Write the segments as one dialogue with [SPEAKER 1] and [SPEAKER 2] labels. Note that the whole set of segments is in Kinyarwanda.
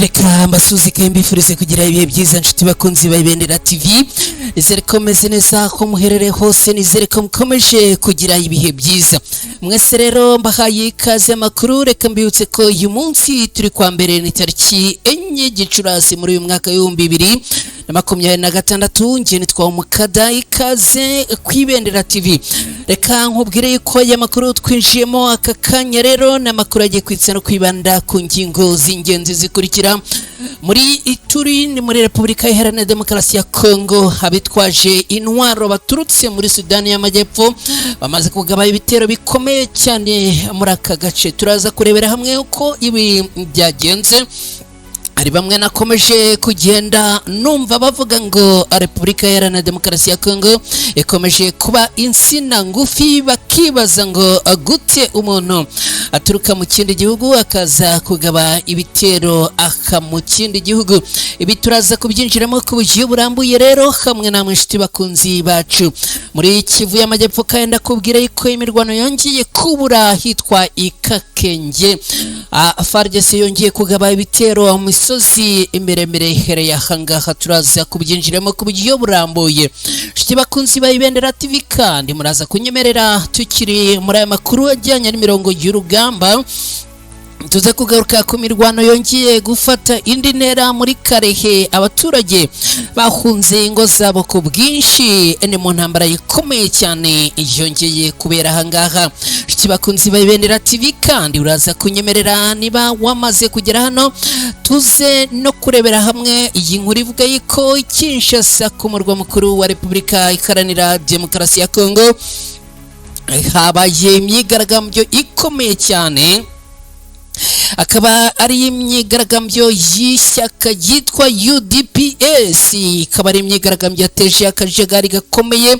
[SPEAKER 1] Reka mbasuhuze kandi mbifurize kugira ibihe byiza, nshuti bakunzi ba Ibendera TV. Nizere ko meze neza ko muherereye hose, nizere ko mukomeje kugira ibihe byiza mwese. Rero mbahaye ikaze amakuru. Reka mbibutse ko uyu munsi turi kwa mbere, ni tariki 4 Gicurasi muri uyu mwaka w'2026. Njye nitwa Umukada, ikaze ku Ibendera TV. Reka nkubwire yuko aya makuru twinjiyemo aka kanya rero ni amakuru agiye kwitsa no kwibanda ku ngingo z'ingenzi zikurikira: muri Ituri, ni muri Repubulika Iharanira Demokarasi ya Kongo, abitwaje intwaro baturutse muri Sudani y'Amajyepfo bamaze kugaba ibitero bikomeye cyane muri aka gace. Turaza kurebera hamwe uko ibi byagenze. Hari bamwe nakomeje kugenda numva bavuga ngo Repubulika Iharanira Demokarasi ya Kongo ikomeje kuba insina ngufi, bakibaza ngo gute umuntu aturuka mu kindi gihugu akaza kugaba ibitero aka mu kindi gihugu. Ibi turaza kubyinjiramo ku buryo burambuye rero hamwe namwe, inshuti bakunzi bacu. Muri Kivu y'Amajyepfo kandi, ndakubwira yuko imirwano yongeye kubura hitwa Ikakenge. FARDC yongeye kugaba ibitero mu misozi miremire ihereye ahangaha. Turaza kubyinjiramo ku buryo burambuye, inshuti bakunzi ba Ibendera TV. Kandi muraza kunyemerera, tukiri muri aya makuru ajyanye n'imirongo y'urugamba, tuze kugaruka ku mirwano yongeye gufata indi ntera muri Karehe. Abaturage bahunze ingo zabo ku bwinshi, ni mu ntambara ikomeye cyane yongeye kubera ahangaha. Inshuti bakunzi ba Ibendera TV, kandi uraza kunyemerera niba wamaze kugera hano, tuze no kurebera hamwe iyi nkuru ivuga yuko Kinshasa, ku murwa mukuru wa Repubulika Iharanira Demokarasi ya Kongo, habaye imyigaragambyo ikomeye cyane, akaba ari imyigaragambyo y'ishyaka ryitwa UDPS, ikaba ari imyigaragambyo yateje akajagari gakomeye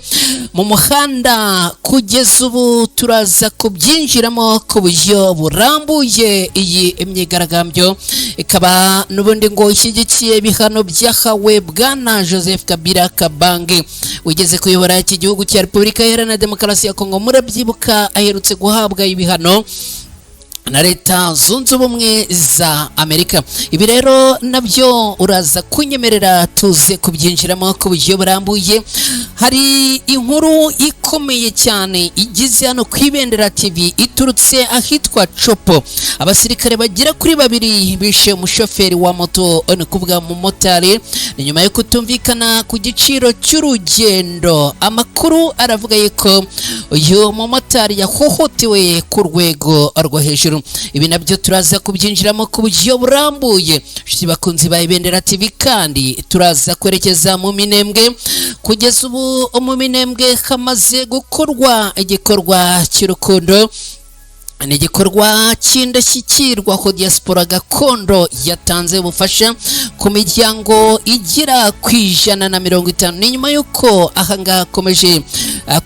[SPEAKER 1] mu muhanda. Kugeza ubu turaza kubyinjiramo ku buryo burambuye. Iyi imyigaragambyo ikaba n'ubundi ngo ishyigikiye ibihano byahawe bwana Joseph Kabila Kabange wigeze kuyobora iki gihugu cya Repubulika Iharanira Demokarasi ya Kongo. Murabyibuka, aherutse guhabwa ibihano na Leta Zunze Ubumwe za Amerika. Ibi rero nabyo uraza kunyemerera tuze kubyinjiramo ku buryo burambuye. Hari inkuru ikomeye cyane igize hano ku Ibendera TV iturutse ahitwa Copo. Abasirikare bagera kuri babiri bishe umushoferi wa moto, ni kuvuga mumotari, ni nyuma yo kutumvikana ku giciro cy'urugendo. Amakuru aravuga yuko uyu mumotari yahohotewe ku rwego rwo hejuru. Ibi nabyo turaza kubyinjiramo ku buryo burambuye, inshuti bakunzi ba Ibendera TV. Kandi turaza kwerekeza mu Minembwe. Kugeza ubu mu Minembwe hamaze gukorwa igikorwa cy'urukundo, ni igikorwa cy'indashyikirwa aho diaspora gakondo yatanze ubufasha ku miryango igera ku 150. Ni nyuma y'uko ahangaha hakomeje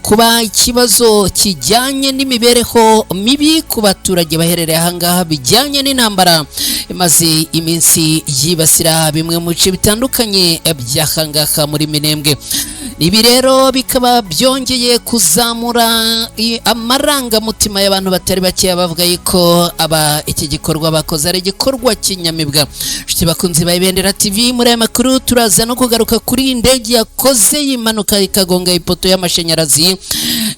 [SPEAKER 1] kuba ikibazo kijyanye n'imibereho mibi ku baturage baherereye ahangaha, bijyanye n'intambara imaze iminsi yibasira bimwe mu bice bitandukanye by'ahangaha muri Minembwe. Ibi rero bikaba byongeye kuzamura amarangamutima y'abantu batari bakeya, bavuga yuko aba iki gikorwa bakoze ari igikorwa cy'inyamibwa. Inshuti bakunzi ba Ibendera TV, muri aya makuru turaza no kugaruka kuri iyi ndege yakoze impanuka ikagonga ipoto y'amashanyarazi.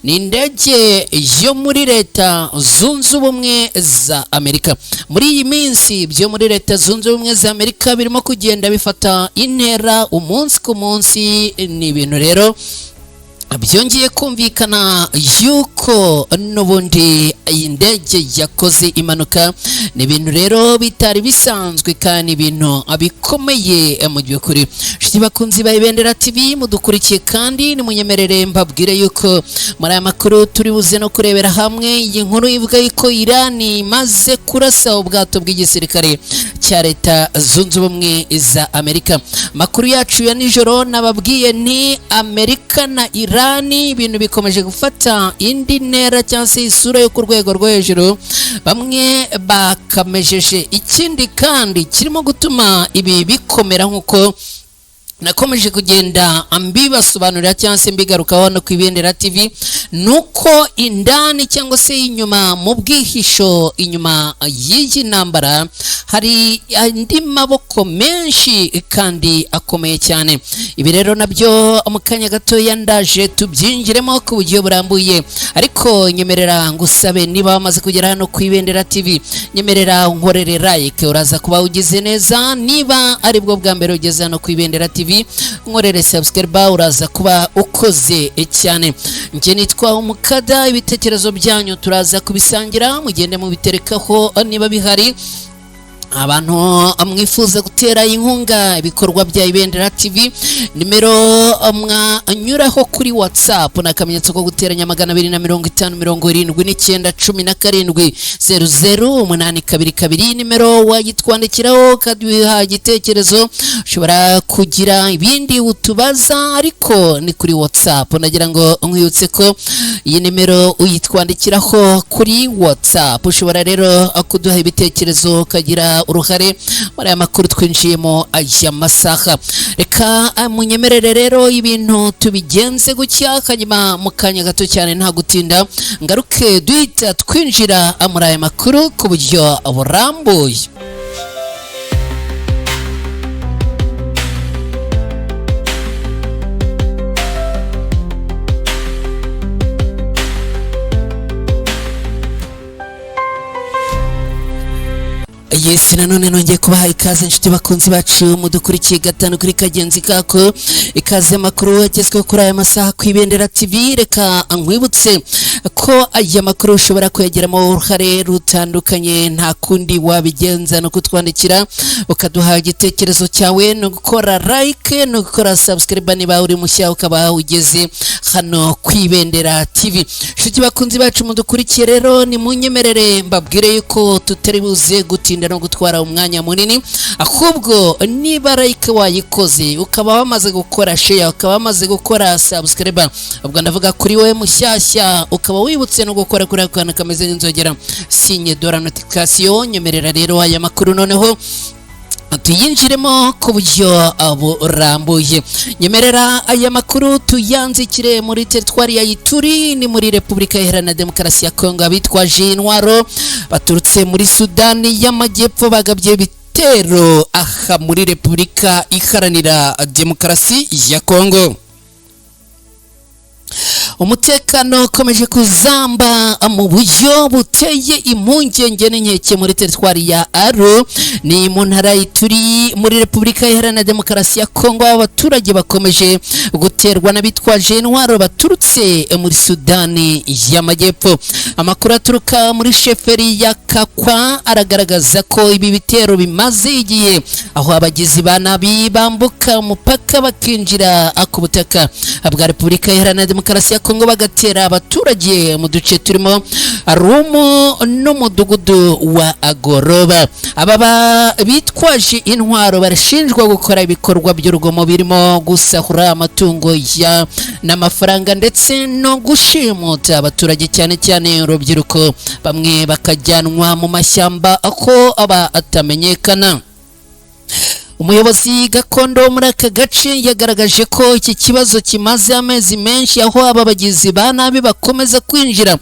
[SPEAKER 1] Ni indege yo muri Leta Zunze Ubumwe za Amerika. Muri iyi minsi byo muri Leta Zunze Ubumwe za Amerika birimo kugenda bifata intera umunsi ku munsi. Ni ibintu rero byongeye kumvikana yuko n'ubundi iyi ndege yakoze impanuka. Ni ibintu rero bitari bisanzwe kandi ibintu bikomeye mu by'ukuri. Inshuti bakunzi ba Ibendera TV mudukurikiye, kandi nimunyemerere mbabwire yuko muri aya makuru turi buze no kurebera hamwe iyi nkuru ivuga yuko Irani imaze kurasa ubwato bw'igisirikare cya Leta Zunze Ubumwe za Amerika. Amakuru yacu ya nijoro nababwiye ni Amerika na Irani, ibintu bikomeje gufata indi ntera cyangwa se isura yo ku rwego rwo hejuru, bamwe bakamejeje. Ikindi kandi kirimo gutuma ibi bikomera, nk'uko nakomeje kugenda mbibasobanurira cyangwa se mbigarukaho no ku Ibendera TV, Nuko indani cyangwa se inyuma mu bwihisho, inyuma y'iyi ntambara hari andi maboko menshi kandi akomeye cyane. Ibi rero nabyo mu kanya gatoya ndaje tubyinjiremo ku buryo burambuye, ariko nyemerera ngusabe, niba wamaze kugera hano ku Ibendera TV, nyemerera nkorere like, uraza kuba ugize neza. Niba aribwo bwa mbere ugeze hano ku Ibendera TV, nkorere subscribe, uraza kuba ukoze cyane. Njye nitwa Umukada. Ibitekerezo byanyu turaza kubisangira, mugende mubiterekaho niba bihari. Abantu mwifuza gutera inkunga ibikorwa bya Ibendera TV, nimero mwanyuraho kuri WhatsApp ni akamenyetso ko guteranya 250 79 17 00 822. Nimero wayitwandikiraho ukaduha igitekerezo, ushobora kugira ibindi utubaza, ariko ni kuri WhatsApp. Nagira ngo nkwibutse ko iyi nimero uyitwandikiraho kuri WhatsApp. Ushobora rero kuduha ibitekerezo, ukagira uruhare muri aya makuru twinjiyemo aya masaha. Reka munyemerere rero ibintu tubigenze gutya, hanyuma mu kanya gato cyane, nta gutinda, ngaruke duhita twinjira muri aya makuru ku buryo burambuye. Yes, nanone nongeye kubaha ikaze, inshuti bakunzi bacu mudukurikiye gatanu kuri kagenzi kako. Ikaze amakuru agezweho kuri aya masaha ku Ibendera TV. Reka nkwibutse ko aya makuru ushobora kuyageramo uruhare rutandukanye. Nta kundi wabigenza, no kutwandikira ukaduha igitekerezo cyawe, no gukora like, no gukora subscribe niba uri mushya ukaba ugeze hano ku Ibendera TV. Inshuti bakunzi bacu mudukurikiye rero, ni munyemerere mbabwire yuko tutari buze gutinda no gutwara umwanya munini, ahubwo niba like wayikoze, ukaba wamaze gukora share, ukaba wamaze gukora subscribe, ubwo ndavuga kuri wowe mushyashya, ukaba wibutse no gukora kuri ako kantu kameze nk'inzogera, signe de la notification, nyemerera rero aya makuru noneho tuyinjiremo ku buryo burambuye. Nyemerera aya makuru tuyanzikire muri teritwari ya Ituri, ni muri Repubulika Iharanira Demokarasi ya Kongo. Abitwaje intwaro baturutse muri Sudani y'Amajyepfo bagabye ibitero aha muri Repubulika Iharanira Demokarasi ya Kongo. Umutekano ukomeje kuzamba mu buryo buteye impungenge n'inkeke muri teritwari ya Aru, ni mu ntara Ituri muri Repubulika Iharanira Demokarasi ya Kongo. Abaturage bakomeje guterwa n'abitwaje intwaro baturutse muri Sudani y'Amajyepfo. Amakuru aturuka muri sheferi ya Kakwa aragaragaza ko ibi bitero bimaze igihe, aho abagizi ba nabi bambuka umupaka bakinjira ku butaka bwa Repubulika Iharanira Demokarasi ya Kongo, bagatera abaturage mu duce turimo Rumu n'umudugudu wa Agoroba. Aba bitwaje intwaro barashinjwa gukora ibikorwa by'urugomo birimo gusahura amatungo ya n'amafaranga ndetse no gushimuta abaturage, cyane cyane urubyiruko, bamwe bakajyanwa mu mashyamba aho aba atamenyekana. Umuyobozi gakondo muri aka gace yagaragaje ko iki kibazo kimaze amezi menshi, aho aba bagizi ba nabi bakomeza kwinjira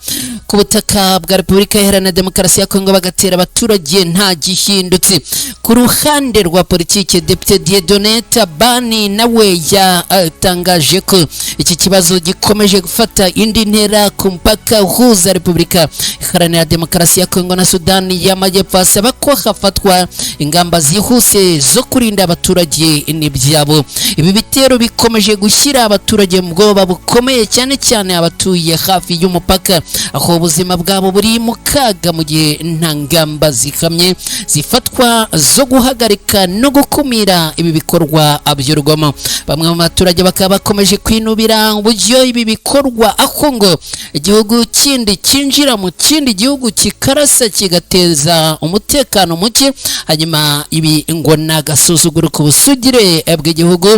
[SPEAKER 1] ku butaka bwa Repubulika Iharanira Demokarasi ya Kongo bagatera abaturage nta gihindutse. Ku ruhande rwa politiki, Depite Dieudonné Tabani nawe yatangaje ko iki kibazo gikomeje gufata indi ntera ku mupaka uhuza Repubulika Iharanira Demokarasi ya Kongo na Sudani y'Amajyepfo, asaba ko hafatwa ingamba zihuse zo kurinda abaturage n'ibyabo. Ibi bitero bikomeje gushyira abaturage mu bwoba bukomeye, cyane cyane abatuye hafi y'umupaka, aho ubuzima bwabo buri mu kaga mu gihe nta ngamba zihamye zifatwa zo guhagarika no gukumira ibi bikorwa by'urugomo. Bamwe mu baturage bakaba bakomeje kwinubira uburyo ibi bikorwa, aho ngo igihugu kindi cyinjira mu kindi gihugu kikarasa, kigateza umutekano muke, hanyuma ibi ngo ni agasuzuguro ku busugire bw'igihugu.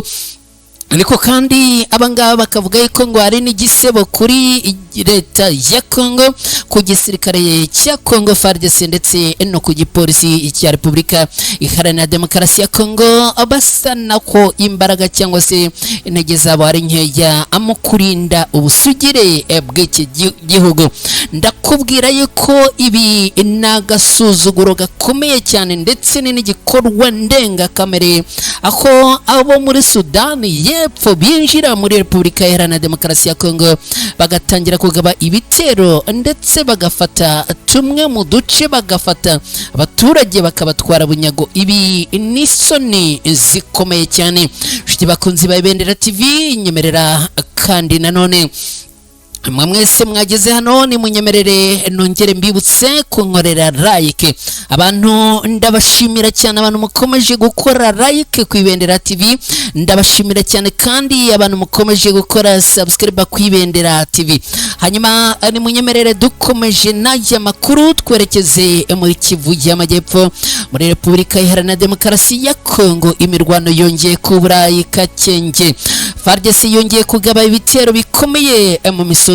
[SPEAKER 1] Ariko kandi abangaba bakavuga yuko ngo hari n'igisebo kuri leta ya Congo, ku gisirikare cya Congo FARDC, ndetse no ku gipolisi cya Repubulika Iharanira Demokarasi ya Congo, basa nako imbaraga cyangwa se intege zabo ari nkeya mu kurinda ubusugire bw'iki gihugu. Ndakubwira yuko ibi ni agasuzuguro gakomeye cyane, ndetse ni n'igikorwa ndengakamere, aho abo muri Sudani y'Epfo binjira muri Repubulika Iharanira Demokarasi ya Congo bagatangira kugaba ibitero, ndetse bagafata tumwe mu duce, bagafata abaturage bakabatwara bunyago. Ibi ni isoni zikomeye cyane. Inshuti bakunzi ba Ibendera TV, nyemerera kandi nanone mwe mwese mwageze hano, nimunyemerere nongere mbibutse kunkorera like. Abantu ndabashimira cyane, abantu mukomeje gukora like ku Ibendera TV ndabashimira cyane, kandi abantu mukomeje gukora subscribe ku Ibendera TV. Hanyuma nimunyemerere dukomeje n'aya makuru, twerekeze muri Kivu y'Amajyepfo, muri Repubulika Iharanira Demokarasi ya Kongo. Imirwano yongeye kubura i Kakenge. FARDC yongeye kugaba ibitero bikomeye mu misozi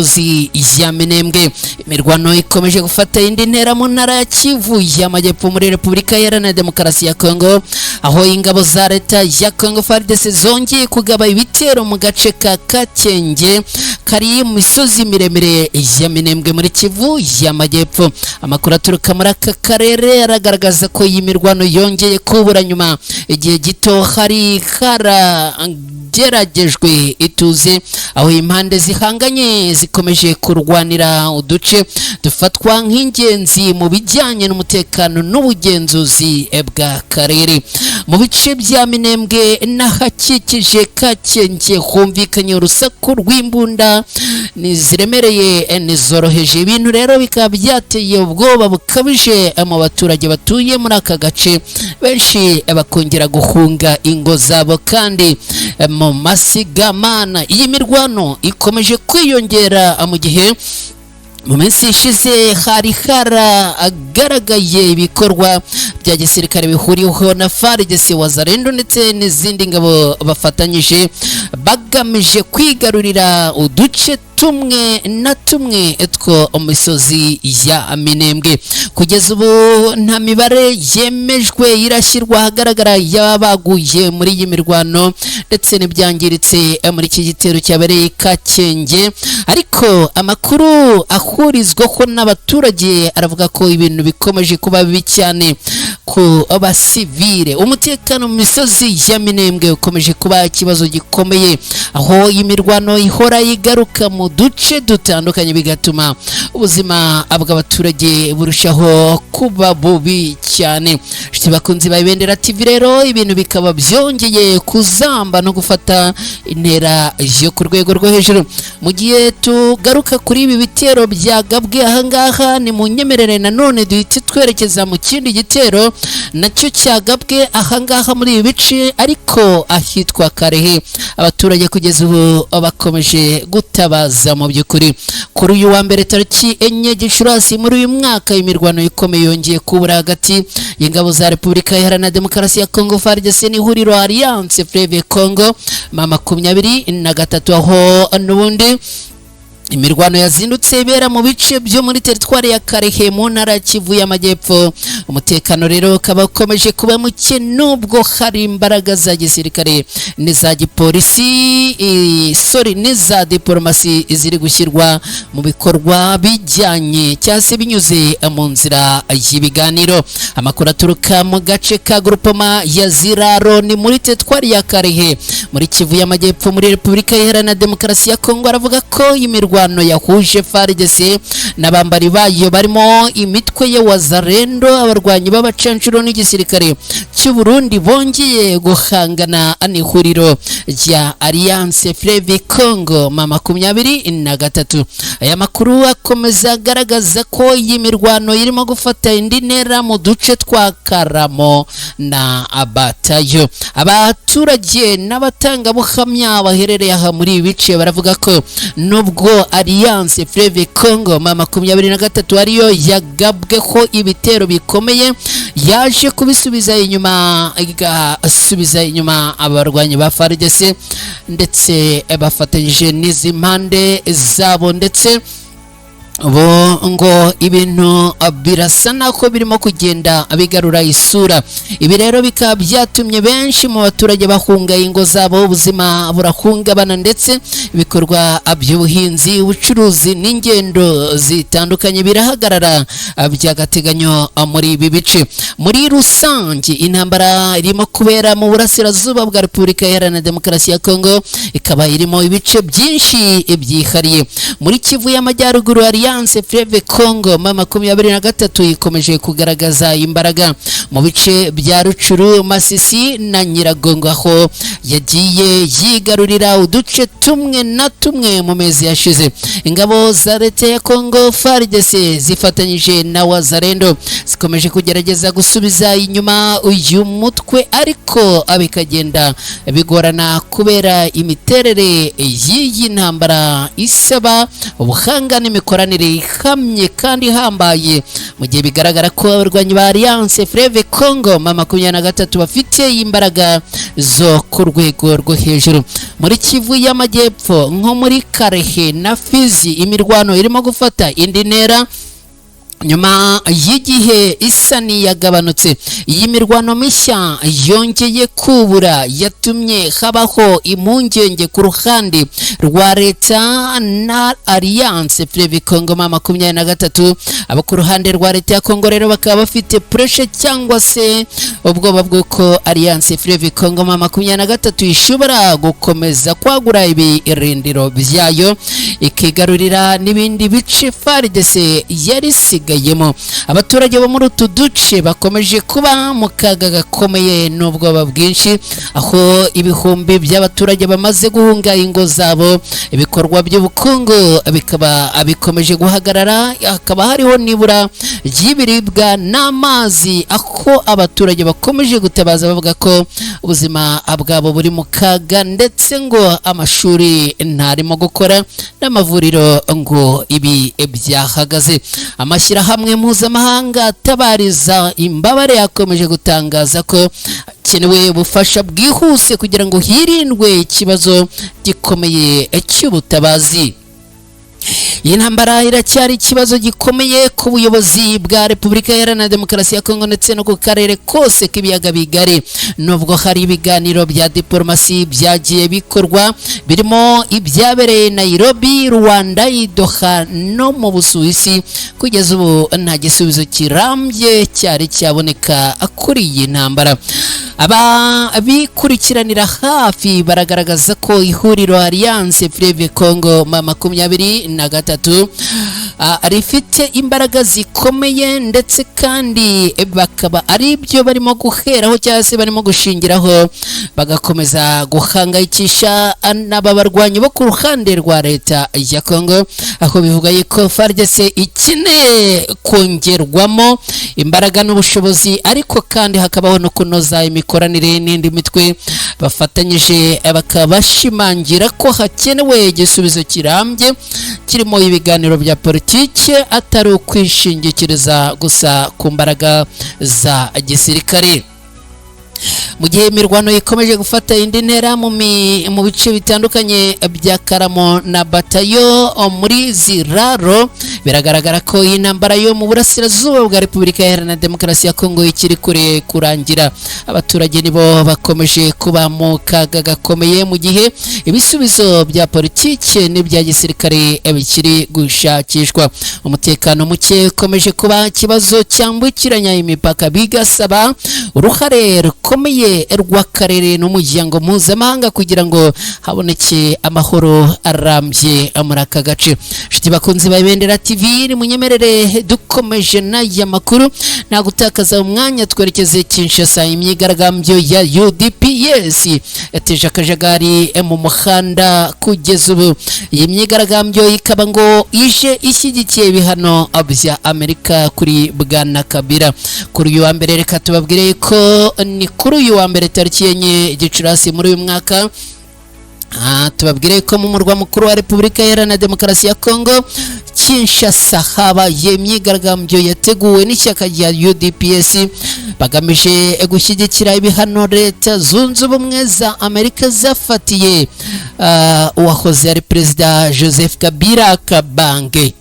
[SPEAKER 1] ya Minembwe. Imirwano ikomeje gufata indi ntera mu ntara ya Kivu y'Amajyepfo muri Repubulika Iharanira Demokarasi ya Kongo, aho ingabo za leta ya Kongo FARDC zongeye kugaba ibitero mu gace ka Kakenge kari mu misozi miremire ya Minembwe muri Kivu y'Amajyepfo. Amakuru aturuka muri aka karere aragaragaza ko iyi mirwano yongeye kubura nyuma igihe gito hari harageragejwe ituze, aho impande zihanganye zikomeje kurwanira uduce dufatwa nk'ingenzi mu bijyanye n'umutekano n'ubugenzuzi bwa karere. Mu bice bya Minembwe n'ahakikije Kakenge humvikanye urusaku rw'imbunda ziremereye n'izoroheje, ibintu rero bikaba byateye ubwoba bukabije mu baturage batuye muri aka gace, benshi bakongera guhunga ingo zabo. Kandi mu masigamana, iyi mirwano ikomeje kwiyongera mu gihe mu minsi ishize hari haragaragaye ibikorwa bya gisirikare bihuriweho na FARDC, Wazalendo ndetse n'izindi ngabo bafatanyije, bagamije kwigarurira uduce tumwe na tumwe two mu misozi ya Minembwe. Kugeza ubu nta mibare yemejwe irashyirwa ahagaragara y'abaguye muri iyi mirwano ndetse n'ibyangiritse muri iki gitero cyabereye Kakenge, ariko amakuru ahurizwaho n'abaturage aravuga ko ibintu bikomeje kuba bibi cyane ku basivile. Umutekano mu misozi ya Minembwe ukomeje kuba ikibazo gikomeye, aho imirwano ihora igaruka mu duce dutandukanye, bigatuma ubuzima bw'abaturage burushaho kuba bubi cyane. Inshuti bakunzi ba Ibendera TV, rero ibintu bikaba byongeye kuzamba no gufata intera yo ku rwego rwo hejuru. Mu gihe tugaruka kuri ibi bitero byagabwe ahangaha, ni mu nyemerere nanone duhite twerekeza mu kindi gitero nacyo cyagabwe ahangaha muri ibi bice, ariko ahitwa Karehe. Abaturage kugeza ubu bakomeje gutabaza. Mu by'ukuri, kuri uyu wa mbere tariki 4 Gicurasi muri uyu mwaka, imirwano ikomeye yongeye kubura hagati y'ingabo za Repubulika Iharanira Demokarasi ya Congo FARDC n'ihuriro Alliance Fleuve Congo M23, aho n'ubundi imirwano yazindutse ibera mu bice byo muri teritwari ya Karehe mu ntara ya Kivu y'Amajyepfo. Umutekano rero ukaba ukomeje kuba muke nubwo hari imbaraga za gisirikare n'iza gipolisi, sorry, n'iza diplomasi ziri gushyirwa mu bikorwa bijyanye cyangwa se binyuze mu nzira y'ibiganiro. Amakuru aturuka mu gace ka Groupement ya Ziraro ni muri teritwari ya Karehe muri Kivu y'Amajyepfo muri Repubulika Iharanira Demokarasi ya Kongo aravuga ko imirwano yahuje FARDC n'abambari bayo barimo imitwe ya Wazalendo, abarwanyi b'abacanshuro n'igisirikare cy'u Burundi bongeye guhangana n'ihuriro rya Alliance Fleuve Congo M23. Aya makuru akomeza agaragaza ko iyi mirwano irimo gufata indi ntera mu duce twa Karamo na Abatayo. Abaturage n'abatangabuhamya baherereye aha muri ibi bice baravuga ko nubwo Alliance Fleuve Congo M23 ariyo yagabweho ibitero bikomeye, yaje kubisubiza inyuma, igasubiza inyuma abarwanyi ba FARDC ndetse bafatanyije n'izi mpande zabo, ndetse bo ngo ibintu birasa nako birimo kugenda bigarura isura. Ibi rero bikaba byatumye benshi mu baturage bahunga ingo zabo, ubuzima burahungabana, ndetse ibikorwa by'ubuhinzi, ubucuruzi n'ingendo zitandukanye birahagarara by'agateganyo muri ibi bice. Muri rusange, intambara irimo kubera mu burasirazuba bwa Repubulika Iharanira Demokarasi ya Kongo ikaba irimo ibice byinshi byihariye. Muri Kivu y'Amajyaruguru, Alliance Fleuve Congo M23 ikomeje kugaragaza imbaraga mu bice bya Rucuru, Masisi na Nyiragongo, aho yagiye yigarurira uduce tumwe na tumwe mu mezi yashize. Ingabo za leta ya Congo FARDC zifatanyije na Wazalendo zikomeje kugerageza gusubiza inyuma uyu mutwe, ariko bikagenda bigorana kubera imiterere y'iyi ntambara isaba ubuhanga n'imikoranire ihamye kandi ihambaye, mu gihe bigaragara ko abarwanyi ba Alliance Fleuve Congo M23 bafite imbaraga zo ku rwego rwo hejuru. Muri Kivu y'Amajyepfo, nko muri Karehe na Fizi, imirwano irimo gufata indi ntera nyuma y'igihe isa n'iyagabanutse. Iyi mirwano mishya yongeye kubura yatumye habaho impungenge ku ruhande rwa leta na Alliance Fleuve Congo M23. Abo ku ruhande rwa leta ya Congo rero bakaba bafite pressure cyangwa se ubwoba bw'uko Alliance Fleuve Congo M23 ishobora gukomeza kwagura ibirindiro byayo, ikigarurira n'ibindi bice FARDC yari isigayemo. Abaturage bo muri utu duce bakomeje kuba mu kaga gakomeye n'ubwoba bwinshi, aho ibihumbi by'abaturage bamaze guhunga ingo zabo, ibikorwa by'ubukungu bikaba bikomeje guhagarara, hakaba hariho nibura ry'ibiribwa n'amazi, aho abaturage bakomeje gutabaza bavuga ko ubuzima bwabo buri mu kaga, ndetse ngo amashuri ntarimo gukora n'amavuriro ngo ibi byahagaze. Amashyirahamwe mpuzamahanga atabariza imbabare yakomeje gutangaza ko hakenewe ubufasha bwihuse kugira ngo hirindwe ikibazo gikomeye cy'ubutabazi. Iyi ntambara iracyari ikibazo gikomeye ku buyobozi bwa Repubulika Iharanira Demokarasi ya Kongo ndetse no ku karere kose k'ibiyaga bigari. Nubwo hari ibiganiro bya diplomasi byagiye bikorwa, birimo ibyabereye Nairobi, Rwanda, Doha no mu Busuwisi, kugeza ubu nta gisubizo kirambye cyari cyaboneka kuri iyi ntambara. Ababikurikiranira hafi baragaragaza ko ihuriro Alliance Fleuve Congo M23 rifite imbaraga zikomeye, ndetse kandi bakaba ari byo barimo guheraho cyangwa se barimo gushingiraho, bagakomeza guhangayikisha n'aba barwanyi bo ku ruhande rwa leta ya Congo, aho bivuga yuko FARDC ikeneye kongerwamo imbaraga n'ubushobozi, ariko kandi hakabaho no kunoza imikoranire n'indi mitwe bafatanyije, bakaba bashimangira ko hakenewe igisubizo kirambye kirimo ibiganiro bya politiki, atari ukwishingikiriza gusa ku mbaraga za gisirikare. Mu gihe imirwano ikomeje gufata indi ntera mu bice bitandukanye bya Karamo na Batayo muri Ziraro, biragaragara ko iyi ntambara yo mu burasirazuba bwa Repubulika Iharanira Demokarasi ya Kongo ikiri kure kurangira. Abaturage nibo bakomeje kuba mu kaga gakomeye, mu gihe ibisubizo bya politiki n'ibya gisirikare bikiri gushakishwa. Umutekano muke ukomeje kuba ikibazo cyambukiranya imipaka, bigasaba uruhare rukomeye rw'akarere n'umuryango mpuzamahanga kugira ngo haboneke amahoro arambye muri aka gace. Inshuti bakunzi ba Ibendera TV, munyemerere dukomeje n'aya makuru, nta gutakaza umwanya twerekeze Kinshasa. Imyigaragambyo ya UDPS yateje akajagari mu muhanda kugeza ubu. Iyi myigaragambyo ikaba ngo ije ishyigikiye ibihano bya Amerika kuri Bwana Kabila. Kuri uyu wa mbere, reka tubabwire ko ni kuri uyu wa mbere tariki 4 Gicurasi muri uyu mwaka. Tubabwire ko mu murwa mukuru wa Repubulika Iharanira Demokarasi ya Kongo, Kinshasa, habaye imyigaragambyo yateguwe n'ishyaka rya UDPS bagamije gushyigikira ibihano Leta Zunze Ubumwe za Amerika zafatiye uwahoze ari Perezida Joseph Kabila Kabange.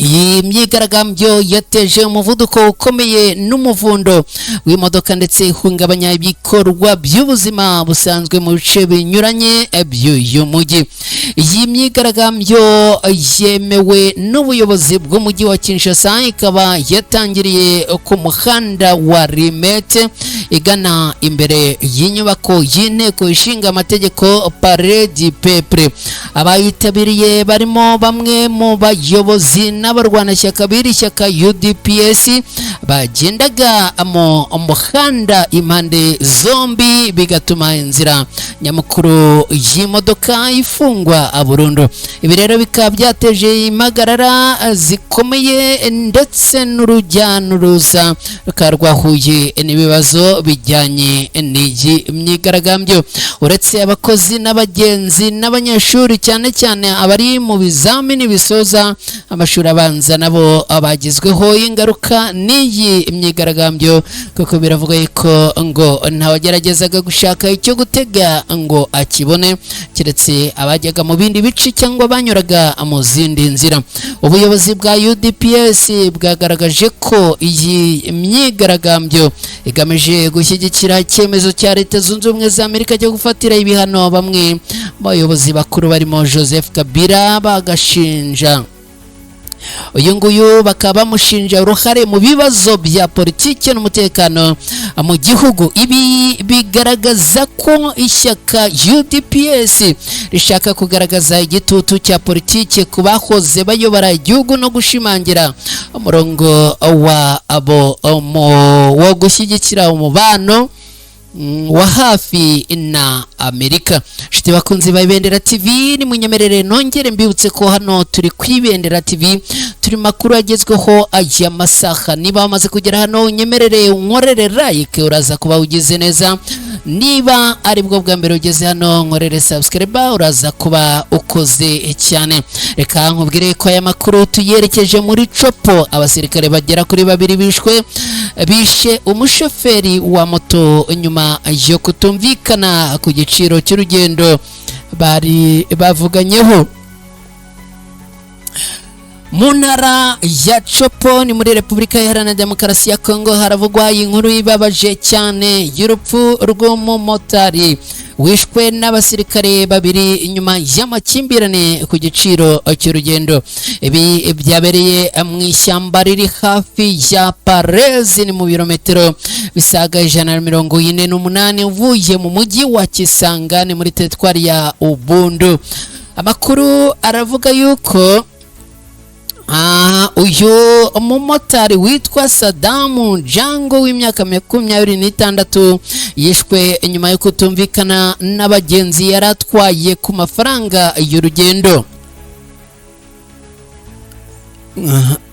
[SPEAKER 1] Iyi myigaragambyo yateje umuvuduko ukomeye n'umuvundo w'imodoka ndetse ihungabanya ibikorwa by'ubuzima busanzwe mu bice binyuranye by'uyu mujyi. Iyi myigaragambyo yemewe n'ubuyobozi bw'umujyi wa Kinshasa, ikaba yatangiriye ku muhanda wa Limete igana imbere y'inyubako y'inteko ishinga amategeko, Palais du Peuple. Abayitabiriye barimo bamwe mu bayobozi n'abarwanashyaka b'iri shyaka UDPS bagendaga mu muhanda impande zombi, bigatuma inzira nyamukuru y'imodoka ifungwa burundu. Ibi rero bikaba byateje impagarara zikomeye ndetse n'urujya n'uruza rukaba rwahuye n'ibibazo bijyanye n'iyi myigaragambyo. Uretse abakozi n'abagenzi n'abanyeshuri, cyane cyane abari mu bizamini bisoza amashuri abanza, nabo bagizweho ingaruka n'iyi myigaragambyo, kuko biravuga ko ngo ntawageragezaga gushaka icyo gutega ngo akibone, keretse abajyaga mu bindi bice cyangwa banyuraga mu zindi nzira. Ubuyobozi bwa UDPS bwagaragaje ko iyi myigaragambyo igamije gushyigikira icyemezo cya Leta Zunze Ubumwe za Amerika cyo gufatira ibihano bamwe mu bayobozi bakuru barimo Joseph Kabila, bagashinja uyu nguyu bakaba bamushinja uruhare mu bibazo bya politiki n'umutekano mu gihugu. Ibi bigaragaza ko ishyaka UDPS rishaka kugaragaza igitutu cya politiki ku bahoze bayobora igihugu no gushimangira umurongo wa abo wo gushyigikira umubano wa hafi na Amerika. Nshuti bakunzi ba Ibendera TV, ni munyemerere nongere mbibutse ko hano turi ku Ibendera TV, turi makuru agezweho aya masaha. Niba wamaze kugera hano, unyemerere unkorere like, uraza kuba ugize neza. Niba ari bwo bwa mbere ugeze hano, nkorere subscribe, uraza kuba ukoze cyane. Reka nkubwire ko aya makuru tuyerekeje muri Tshopo. Abasirikare bagera kuri babiri bishwe bishe umushoferi wa moto nyuma yo kutumvikana ku giciro cy'urugendo bari bavuganyeho. Mu ntara ya Tshopo, ni muri Repubulika Iharanira Demokarasi ya Kongo, haravugwa inkuru ibabaje cyane y'urupfu rw'umumotari wishwe n'abasirikare babiri nyuma y'amakimbirane ku giciro cy'urugendo. Ibi byabereye mu ishyamba riri hafi ya Parezi, ni mu birometero bisaga 148 uvuye mu mujyi wa Kisangani muri teritwari ya Ubundu. Amakuru aravuga yuko uyu mumotari witwa Sadamu Jango w'imyaka 26 yishwe nyuma yo kutumvikana n'abagenzi yari atwaye ku mafaranga y'urugendo.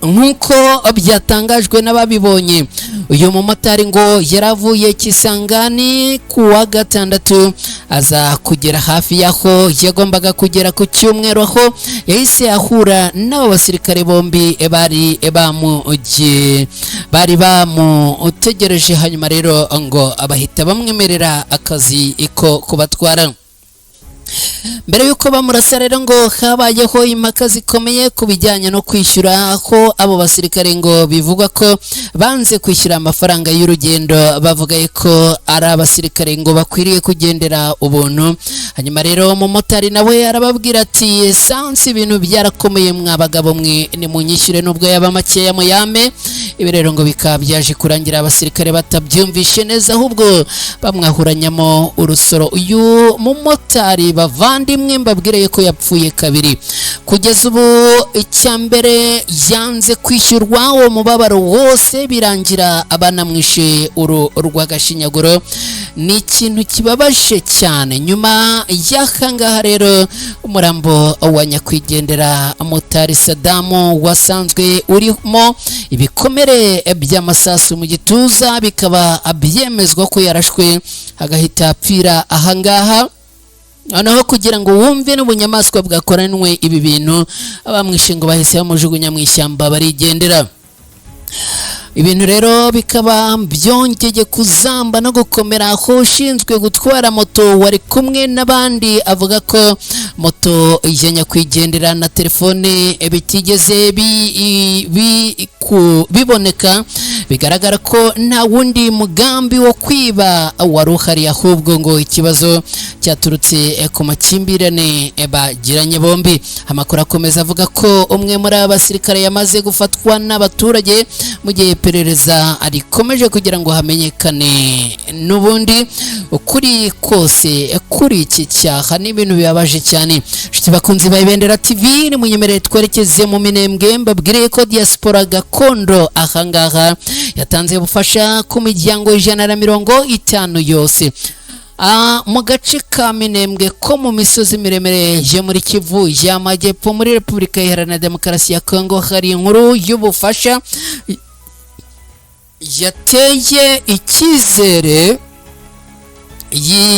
[SPEAKER 1] Nk'uko byatangajwe n'ababibonye, uyu mumotari ngo yaravuye Kisangani ku wa gatandatu, aza kugera hafi y'aho yagombaga kugera ku cyumweru, aho yahise ahura n'abo basirikare bombi bari bamutegereje. Hanyuma rero ngo bahita bamwemerera akazi ko kubatwara. Mbere y'uko bamurasa rero ngo habayeho impaka zikomeye ku bijyanye no kwishyura, aho abo basirikare ngo bivugwa ko banze kwishyura amafaranga y'urugendo, bavuga ko ari abasirikare ngo bakwiriye kugendera ubuntu. Hanyuma rero umumotari nawe arababwira ati: "Esansi, ibintu byarakomeye, mwa bagabo mwe, nimunyishyure nubwo yaba makeya muyame." Ibi rero ngo bikaba byaje kurangira abasirikare batabyumvishe neza, ahubwo bamwahuranyamo urusoro. Uyu mumotari, bavandimwe, mbabwire ko yapfuye kabiri kugeza ubu. Icya mbere, yanze kwishyurwa uwo mubabaro wose, birangira abanamwishe uru rw'agashinyaguro. Ni ikintu kibabaje cyane. Nyuma y'aha ngaha rero, umurambo wa nyakwigendera Motari Sadamu wasanzwe urimo ibikomere by'amasasu mu gituza, bikaba byemezwa ko yarashwe agahita apfira ahangaha. Noneho kugira ngo wumve n'ubunyamaswa bwakoranwe ibi bintu, abamwishe ngo bahise bamujugunya mu ishyamba barigendera. Ibintu rero bikaba byongeye kuzamba no gukomera, aho ushinzwe gutwara moto wari kumwe n'abandi avuga ko moto ya nyakwigendera na telefone bitigeze biboneka. Bigaragara ko nta wundi mugambi wo kwiba wari uhari, ahubwo ngo ikibazo cyaturutse ku makimbirane bagiranye bombi. Amakuru akomeza avuga ko umwe muri aba basirikare yamaze gufatwa n'abaturage, mu gihe iperereza rikomeje kugira ngo hamenyekane n'ubundi ukuri kose kuri iki cyaha. Ni ibintu bibabaje cyane. Inshuti bakunzi ba Ibendera TV, nimunyemerere twerekeze mu Minembwe, mbabwire ko diaspora gakondo ahangaha yatanze ubufasha ku miryango 150 yose. Mu gace ka Minembwe ko mu misozi miremire yo muri Kivu y'Amajyepfo muri Repubulika Iharanira Demokarasi ya Kongo, hari inkuru y'ubufasha yateye icyizere,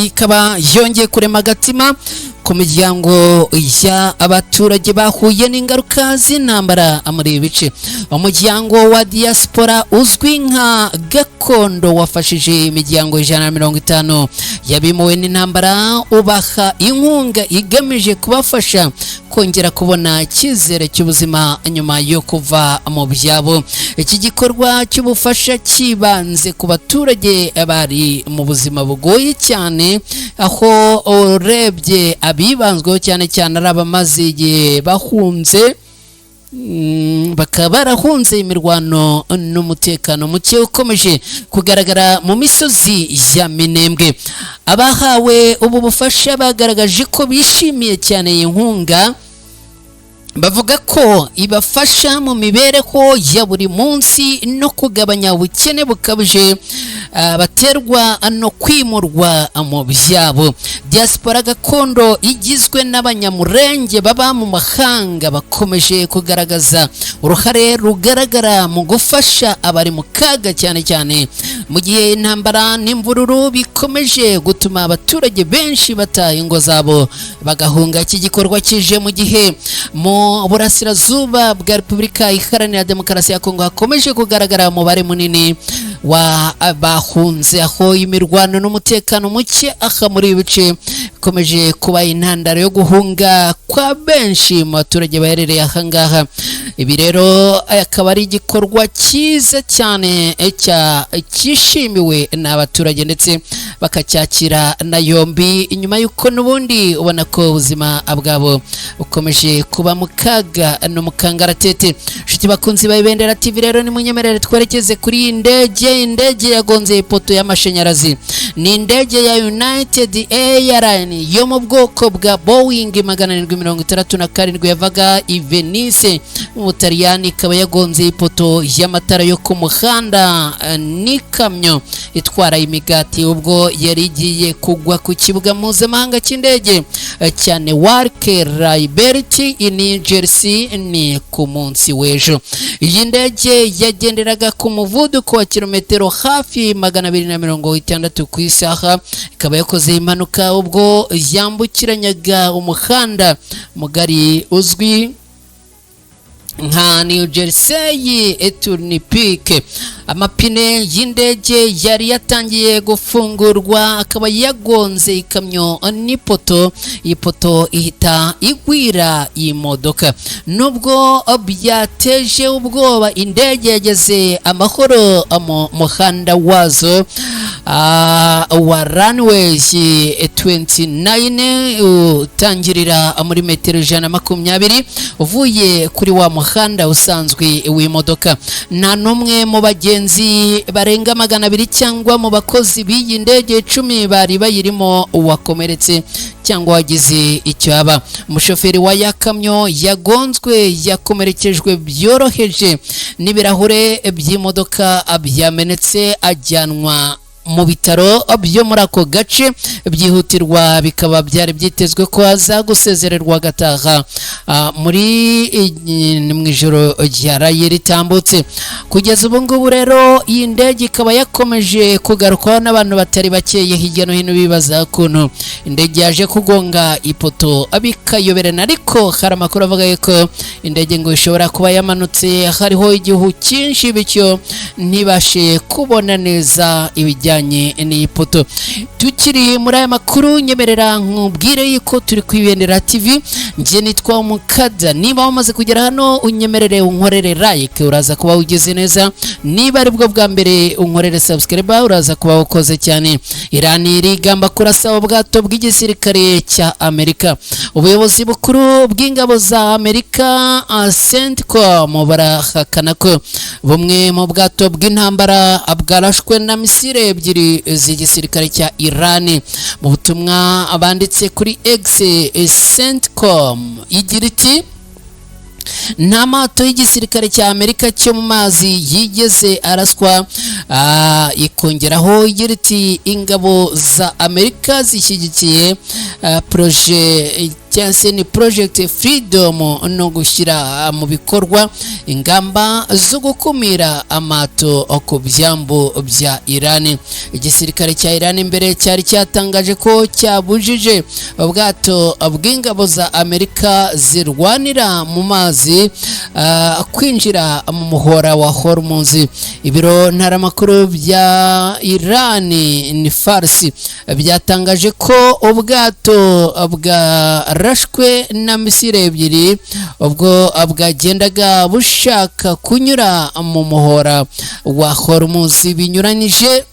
[SPEAKER 1] ikaba yongeye kurema agatima ku miryango y'abaturage bahuye n'ingaruka z'intambara muri ibi bice. Umuryango wa diaspora uzwi nka Gakondo wafashije imiryango 150 yabimuwe n'intambara, ubaha inkunga igamije kubafasha kongera kubona icyizere cy'ubuzima nyuma yo kuva mu byabo. Iki gikorwa cy'ubufasha cyibanze ku baturage bari mu buzima bugoye cyane, aho urebye abibanzweho cyane cyane ari abamaze igihe bahunze, bakaba barahunze imirwano n'umutekano muke ukomeje kugaragara mu misozi ya Minembwe. Abahawe ubu bufasha bagaragaje ko bishimiye cyane iyi nkunga, bavuga ko ibafasha mu mibereho ya buri munsi no kugabanya ubukene bukabije baterwa no kwimurwa mu byabo. Diaspora gakondo igizwe n'Abanyamurenge baba mu mahanga bakomeje kugaragaza uruhare rugaragara mu gufasha abari mu kaga, cyane cyane mu gihe intambara n'imvururu bikomeje gutuma abaturage benshi bata ingo zabo bagahunga. Iki gikorwa kije mu gihe mu burasirazuba bwa Repubulika Iharanira Demokarasi ya Kongo hakomeje kugaragara umubare munini wa bahunze, aho imirwano n'umutekano muke aha muri ibi bice bikomeje kuba intandaro yo guhunga kwa benshi mu baturage baherereye aha ngaha. Ibi rero akaba ari igikorwa cyiza cyane cyishimiwe n'abaturage ndetse bakacyakira na yombi, nyuma y'uko n'ubundi ubona ko ubuzima bwabo bukomeje kuba mu kaga no mu kangaratete. Inshuti bakunzi ba Ibendera TV rero, nimunyemerere twerekeze kuri iyi ndege. Indege yagonze ipoto y'amashanyarazi ni indege ya United Airlines yo mu bwoko bwa Boeing 767 yavaga i Venice mu Butaliyani, ikaba yagonze ipoto y'amatara yo ku muhanda n'ikamyo itwara imigati ubwo yari igiye kugwa ku kibuga mpuzamahanga cy'indege cya Newark Liberty i New Jersey ni ku munsi w'ejo. Iyi ndege yagenderaga ku muvuduko wa kilometero hafi 260 ku isaha, ikaba yakoze impanuka ubwo yambukiranyaga umuhanda mugari uzwi nka New Jersey Turnpike. Amapine y'indege yari yatangiye gufungurwa akaba yagonze ikamyo n'ipoto, iyi poto ihita igwira iyi modoka. Nubwo byateje ubwoba, indege yageze amahoro mu muhanda wazo wa runway 29, utangirira muri metero 120 uvuye kuri wa muhanda usanzwe w'imodoka. Nta n'umwe mu bagenzi barenga 200 cyangwa mu bakozi b'iyi ndege 10 bari bayirimo wakomeretse cyangwa wagize icyo aba. Umushoferi wa ya kamyo yagonzwe yakomerekejwe byoroheje n'ibirahure by'imodoka byamenetse, ajyanwa Mu bitaro byo muri ako gace byihutirwa, bikaba byari byitezwe ko aza gusezererwa agataha muri mu ijoro ryaraye ritambutse. Kugeza ubu ngubu rero, iyi ndege ikaba yakomeje kugarukwaho n'abantu batari bakeye hirya no hino, bibaza ukuntu indege yaje kugonga ipoto bikayoberana. Ariko hari amakuru avuga yuko indege ngo ishobora kuba yamanutse hariho igihu cyinshi, bityo ntibashe kubona neza ibijyanye n'iyi poto. Tukiri muri aya makuru, nyemerera nkubwire yuko turi ku Ibendera TV. Njye nitwa Umukada. Niba wamaze kugera hano, unyemerere unkorere like, uraza kuba ugeze neza. Niba aribwo bwa mbere, unkorere subscribe, uraza kuba ukoze cyane. Irani irigamba kurasa ubwato bw'igisirikare cya Amerika. Ubuyobozi bukuru bw'ingabo za Amerika, CENTCOM, barahakana ko bumwe mu bwato bw'intambara bwarashwe na misile ebyiri z'igisirikare cya Irani. Mu butumwa banditse kuri X, CENTCOM igira iti: "Nta mato y'igisirikare cya Amerika cyo mu mazi yigeze araswa." Ikongeraho igira iti: "Ingabo za Amerika zishyigikiye projet cyangwa se ni Project Freedom no gushyira mu bikorwa ingamba zo gukumira amato ku byambu bya Iran." Igisirikare cya Iran mbere cyari cyatangaje ko cyabujije ubwato bw'ingabo za Amerika zirwanira mu mazi kwinjira mu muhora wa Hormuz. Ibiro ntaramakuru bya Iran ni Farsi byatangaje ko ubwato bwarashwe na misile ebyiri ubwo bwagendaga bushaka kunyura mu muhora wa Hormuz, binyuranyije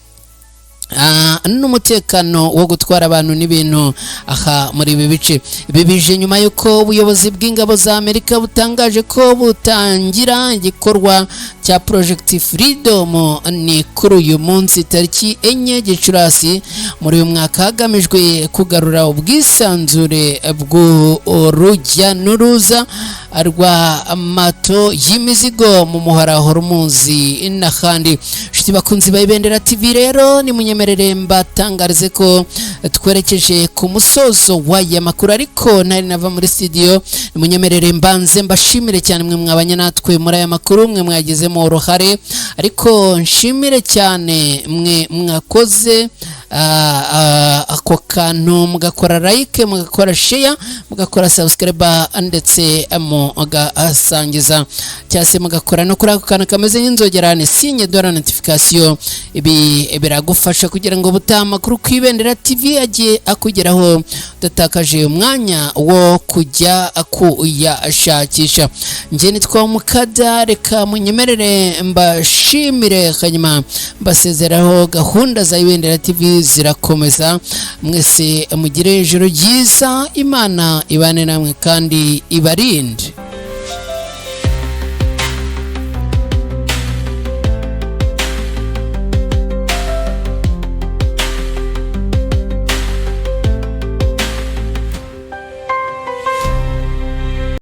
[SPEAKER 1] n'umutekano wo gutwara abantu n'ibintu aha muri ibi bice. Ibi bije nyuma y'uko ubuyobozi bw'ingabo za Amerika butangaje ko butangira igikorwa cya Project Freedom, ni kuri uyu munsi tariki 4 Gicurasi muri uyu mwaka, hagamijwe kugarura ubwisanzure bw'urujya n'uruza rwa mato y'imizigo mu muhora Hormuz n'ahandi. Inshuti bakunzi ba Ibendera TV rero, nimunyemerere mbatangarize ko twerekeje ku musozo w'aya makuru, ariko ntari nava muri studio, nimunyemerere mbanze mbashimire cyane mwe mwabanye natwe muri aya makuru, mwe mwagizemo uruhare. Ariko nshimire cyane mwe mwakoze ako kantu, mugakora like, mugakora share, mugakora subscribe, ndetse mugasangiza cyangwa se mugakora no kuri ako kantu kameze nk'inzogera, ni signe de la notification. Ibi biragufasha kugira ngo ubutaha amakuru ku Ibendera TV agiye akugeraho udatakaje umwanya wo kujya kuyashakisha. Njye nitwa Mukada. Reka munyemerere mbashimire, hanyuma mbasezeraho. Gahunda za Ibendera TV zirakomeza. Mwese mugire ijoro ryiza, Imana ibane namwe kandi ibarinde.